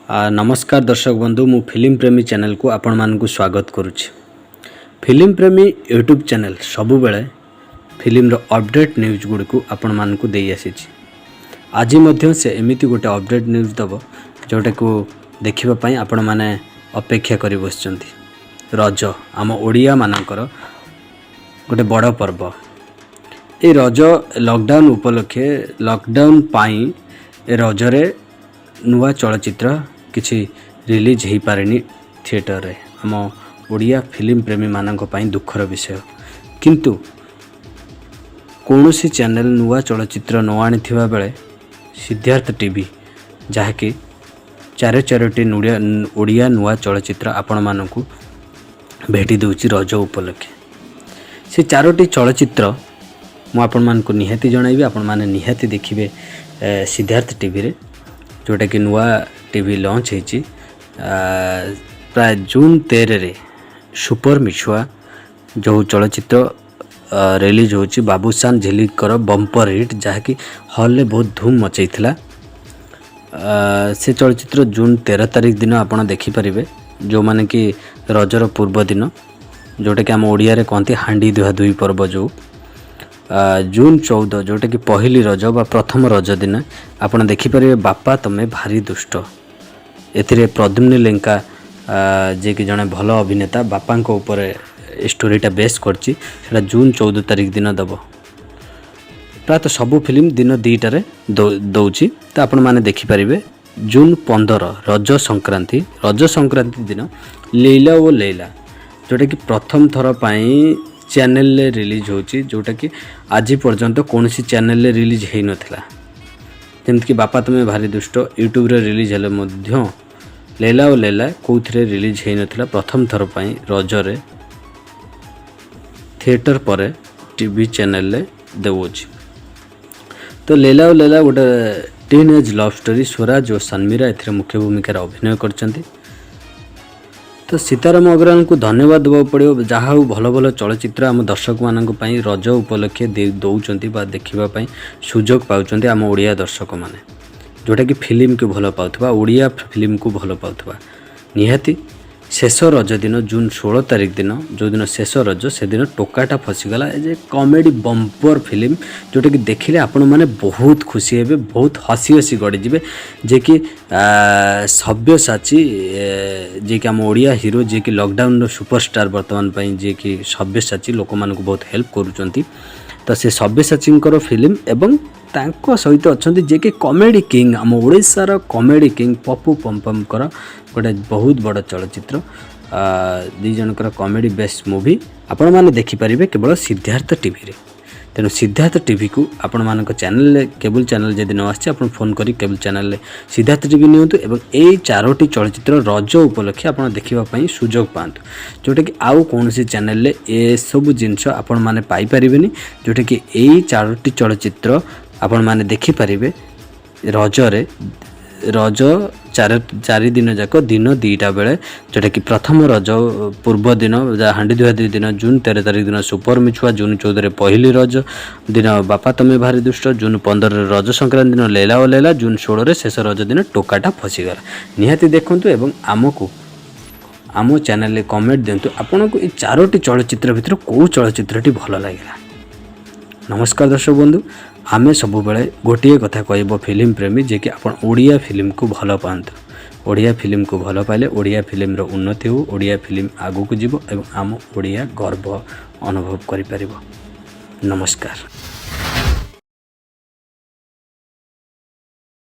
ନମସ୍କାର ଦର୍ଶକ ବନ୍ଧୁ, ମୁଁ ଫିଲ୍ମ ପ୍ରେମୀ ଚ୍ୟାନେଲକୁ ଆପଣମାନଙ୍କୁ ସ୍ୱାଗତ କରୁଛି। ଫିଲ୍ମ ପ୍ରେମୀ ୟୁଟ୍ୟୁବ୍ ଚ୍ୟାନେଲ ସବୁବେଳେ ଫିଲ୍ମର ଅପଡ଼େଟ୍ ନ୍ୟୁଜ୍ ଗୁଡ଼ିକୁ ଆପଣମାନଙ୍କୁ ଦେଇ ଆସିଛି। ଆଜି ମଧ୍ୟ ସେ ଏମିତି ଗୋଟେ ଅପଡ଼େଟ୍ ନ୍ୟୁଜ୍ ଦେବ, ଯେଉଁଟାକୁ ଦେଖିବା ପାଇଁ ଆପଣମାନେ ଅପେକ୍ଷା କରି ବସିଛନ୍ତି। ରଜ ଆମ ଓଡ଼ିଆମାନଙ୍କର ଗୋଟେ ବଡ଼ ପର୍ବ। ଏ ରଜ ଲକଡାଉନ୍ ଉପଲକ୍ଷେ, ଲକଡାଉନ୍ ପାଇଁ ଏ ରଜରେ ନୂଆ ଚଳଚ୍ଚିତ୍ର କିଛି ରିଲିଜ୍ ହେଇପାରିନି ଥିଏଟରରେ। ଆମ ଓଡ଼ିଆ ଫିଲ୍ମ ପ୍ରେମୀମାନଙ୍କ ପାଇଁ ଦୁଃଖର ବିଷୟ। କିନ୍ତୁ କୌଣସି ଚ୍ୟାନେଲ୍ ନୂଆ ଚଳଚ୍ଚିତ୍ର ନ ଆଣିଥିବା ବେଳେ ସିଦ୍ଧାର୍ଥ ଟିଭି, ଯାହାକି ଚାରି ଚାରୋଟି ଓଡ଼ିଆ ନୂଆ ଚଳଚ୍ଚିତ୍ର ଆପଣମାନଙ୍କୁ ଭେଟି ଦେଉଛି ରଜ ଉପଲକ୍ଷେ। ସେ ଚାରୋଟି ଚଳଚ୍ଚିତ୍ର ମୁଁ ଆପଣମାନଙ୍କୁ ନିହାତି ଜଣାଇବି। ଆପଣମାନେ ନିହାତି ଦେଖିବେ ସିଦ୍ଧାର୍ଥ ଟିଭିରେ, ଯେଉଁଟାକି ନୂଆ ଟିଭି ଲଞ୍ଚ ହେଇଛି। ପ୍ରାୟ ଜୁନ୍ 13ରେ ସୁପର ମିଛୁଆ ଯେଉଁ ଚଳଚ୍ଚିତ୍ର ରିଲିଜ୍ ହେଉଛି, ବାବୁସାନ ଝିଲିଙ୍କର ବମ୍ପର ହିଟ୍, ଯାହାକି ହଲ୍ରେ ବହୁତ ଧୁମ୍ ମଚେଇଥିଲା। ସେ ଚଳଚ୍ଚିତ୍ର ଜୁନ୍ 13 ତାରିଖ ଦିନ ଆପଣ ଦେଖିପାରିବେ, ଯେଉଁମାନେ କି ରଜର ପୂର୍ବ ଦିନ, ଯେଉଁଟାକି ଆମ ଓଡ଼ିଆରେ କହନ୍ତି ହାଣ୍ଡି ଧୁଆ ଧୁଇ ପର୍ବ। ଯେଉଁ ଜୁନ୍ 14, ଯେଉଁଟାକି ପହିଲି ରଜ ବା ପ୍ରଥମ ରଜ ଦିନ ଆପଣ ଦେଖିପାରିବେ ବାପା ତମେ ଭାରି ଦୁଷ୍ଟ। ଏଥିରେ ପ୍ରଦ୍ୟୁମ୍ନ ଲେଙ୍କା, ଯିଏକି ଜଣେ ଭଲ ଅଭିନେତା, ବାପାଙ୍କ ଉପରେ ଏ ଷ୍ଟୋରିଟା ବେସ୍ କରିଛି। ସେଇଟା ଜୁନ୍ 14 ତାରିଖ ଦିନ ଦେବ। ପ୍ରାୟତଃ ସବୁ ଫିଲ୍ମ ଦିନ 2ଟାରେ ଦେଉଛି, ତ ଆପଣମାନେ ଦେଖିପାରିବେ। ଜୁନ୍ 15 ରଜ ସଂକ୍ରାନ୍ତି, ରଜ ସଂକ୍ରାନ୍ତି ଦିନ ଲୈଲା ଓ ଲୈଲା, ଯେଉଁଟାକି ପ୍ରଥମ ଥର ପାଇଁ ଚ୍ୟାନେଲରେ ରିଲିଜ୍ ହେଉଛି, ଯେଉଁଟାକି ଆଜି ପର୍ଯ୍ୟନ୍ତ କୌଣସି ଚ୍ୟାନେଲରେ ରିଲିଜ୍ ହେଇନଥିଲା। ଯେମିତିକି ବାପା ତମେ ଭାରି ଦୁଷ୍ଟ ୟୁଟ୍ୟୁବରେ ରିଲିଜ୍ ହେଲେ ମଧ୍ୟ ଲୈଲା ଓ ଲୈଲା କେଉଁଥିରେ ରିଲିଜ୍ ହେଇନଥିଲା। ପ୍ରଥମ ଥର ପାଇଁ ରଜରେ ଥିଏଟର ପରେ ଟିଭି ଚ୍ୟାନେଲରେ ଦେଉଅଛି। ତ ଲୈଲା ଓ ଲୈଲା ଗୋଟେ teen age love story. Swaraj ଓ ସନ୍ମୀରା ଏଥିରେ ମୁଖ୍ୟ ଭୂମିକାରେ ଅଭିନୟ କରିଛନ୍ତି। ତ ସୀତାରାମ ଅଗ୍ରୱାଲଙ୍କୁ ଧନ୍ୟବାଦ ଦେବାକୁ ପଡ଼ିବ, ଯାହା ହଉ ଭଲ ଭଲ ଚଳଚ୍ଚିତ୍ର ଆମ ଦର୍ଶକମାନଙ୍କ ପାଇଁ ରଜ ଉପଲକ୍ଷେ ଦେଉଛନ୍ତି ବା ଦେଖିବା ପାଇଁ ସୁଯୋଗ ପାଉଛନ୍ତି ଆମ ଓଡ଼ିଆ ଦର୍ଶକମାନେ, ଯେଉଁଟାକି ଫିଲ୍ମକୁ ଭଲ ପାଉଥିବା, ଓଡ଼ିଆ ଫିଲ୍ମକୁ ଭଲ ପାଉଥିବା। ନିହାତି ଶେଷ ରଜ ଦିନ, ଜୁନ୍ 16 ତାରିଖ ଦିନ, ଯେଉଁଦିନ ଶେଷ ରଜ, ସେଦିନ ଟୋକାଟା ଫସିଗଲା, ଏ ଯେ କମେଡ଼ି ବମ୍ପର ଫିଲ୍ମ, ଯେଉଁଟାକି ଦେଖିଲେ ଆପଣମାନେ ବହୁତ ଖୁସି ହେବେ, ବହୁତ ହସି ହସି ଗଡ଼ିଯିବେ। ଯିଏକି ସବ୍ୟସାଚୀ, ଯିଏକି ଆମ ଓଡ଼ିଆ ହିରୋ, ଯିଏକି ଲକଡାଉନର ସୁପରଷ୍ଟାର ବର୍ତ୍ତମାନ ପାଇଁ, ଯିଏକି ସବ୍ୟସାଚୀ ଲୋକମାନଙ୍କୁ ବହୁତ ହେଲ୍ପ କରୁଛନ୍ତି। ତ ସେ ସବ୍ୟସାଚୀଙ୍କର ଫିଲ୍ମ ଏବଂ ତାଙ୍କ ସହିତ ଅଛନ୍ତି ଯିଏକି କମେଡ଼ି କିଙ୍ଗ, ଆମ ଓଡ଼ିଶାର କମେଡ଼ି କିଙ୍ଗ ପପୁ ପମ୍ପମ୍ଙ୍କର ଗୋଟେ ବହୁତ ବଡ଼ ଚଳଚ୍ଚିତ୍ର। ଦୁଇ ଜଣଙ୍କର କମେଡ଼ି ବେଷ୍ଟ ମୁଭି ଆପଣମାନେ ଦେଖିପାରିବେ କେବଳ ସିଦ୍ଧାର୍ଥ ଟିଭିରେ। ତେଣୁ ସିଦ୍ଧାର୍ଥ ଟିଭିକୁ ଆପଣମାନଙ୍କ ଚ୍ୟାନେଲରେ, କେବୁଲ୍ ଚ୍ୟାନେଲ୍ ଯଦି ନ ଆସିଛି, ଆପଣ ଫୋନ୍ କରି କେବୁଲ୍ ଚ୍ୟାନେଲରେ ସିଦ୍ଧାର୍ଥ ଟିଭି ନିଅନ୍ତୁ ଏବଂ ଏଇ ଚାରୋଟି ଚଳଚ୍ଚିତ୍ର ରଜ ଉପଲକ୍ଷେ ଆପଣ ଦେଖିବା ପାଇଁ ସୁଯୋଗ ପାଆନ୍ତୁ, ଯେଉଁଟାକି ଆଉ କୌଣସି ଚ୍ୟାନେଲରେ ଏସବୁ ଜିନିଷ ଆପଣମାନେ ପାଇପାରିବେନି। ଯେଉଁଟାକି ଏଇ ଚାରୋଟି ଚଳଚ୍ଚିତ୍ର ଆପଣମାନେ ଦେଖିପାରିବେ ରଜରେ, ରଜ ଚାରି ଦିନ ଯାକ ଦିନ 2ଟା ବେଳେ, ଯେଉଁଟାକି ପ୍ରଥମ ରଜ ପୂର୍ବ ଦିନ, ଯାହା ହାଣ୍ଡି ଧୁଆ ଦୁଇ ଦିନ, ଜୁନ୍ 13 ତାରିଖ ଦିନ ସୁପର ମିଛୁଆ, ଜୁନ୍ 14ରେ ପହିଲି ରଜ ଦିନ ବାପା ତମେ ଭାରି ଦୁଷ୍ଟ, ଜୁନ୍ 15ରେ ରଜ ସଂକ୍ରାନ୍ତି ଦିନ ଲୈଲା ଓ ଲୈଲା, ଜୁନ୍ 16ରେ ଶେଷ ରଜ ଦିନ ଟୋକାଟା ଫସିଗଲା। ନିହାତି ଦେଖନ୍ତୁ ଏବଂ ଆମକୁ ଆମ ଚ୍ୟାନେଲରେ କମେଣ୍ଟ ଦିଅନ୍ତୁ, ଆପଣଙ୍କୁ ଏଇ ଚାରୋଟି ଚଳଚ୍ଚିତ୍ର ଭିତରୁ କେଉଁ ଚଳଚ୍ଚିତ୍ରଟି ଭଲ ଲାଗିଲା। ନମସ୍କାର ଦର୍ଶକ ବନ୍ଧୁ, ଆମେ ସବୁବେଳେ ଗୋଟିଏ କଥା କହିବ ଫିଲ୍ମ ପ୍ରେମୀ, ଯିଏକି ଆପଣ ଓଡ଼ିଆ ଫିଲ୍ମକୁ ଭଲ ପାଆନ୍ତୁ। ଓଡ଼ିଆ ଫିଲ୍ମକୁ ଭଲ ପାଇଲେ ଓଡ଼ିଆ ଫିଲ୍ମର ଉନ୍ନତି ହେଉ, ଓଡ଼ିଆ ଫିଲ୍ମ ଆଗକୁ ଯିବ ଏବଂ ଆମ ଓଡ଼ିଆ ଗର୍ବ ଅନୁଭବ କରିପାରିବ। ନମସ୍କାର।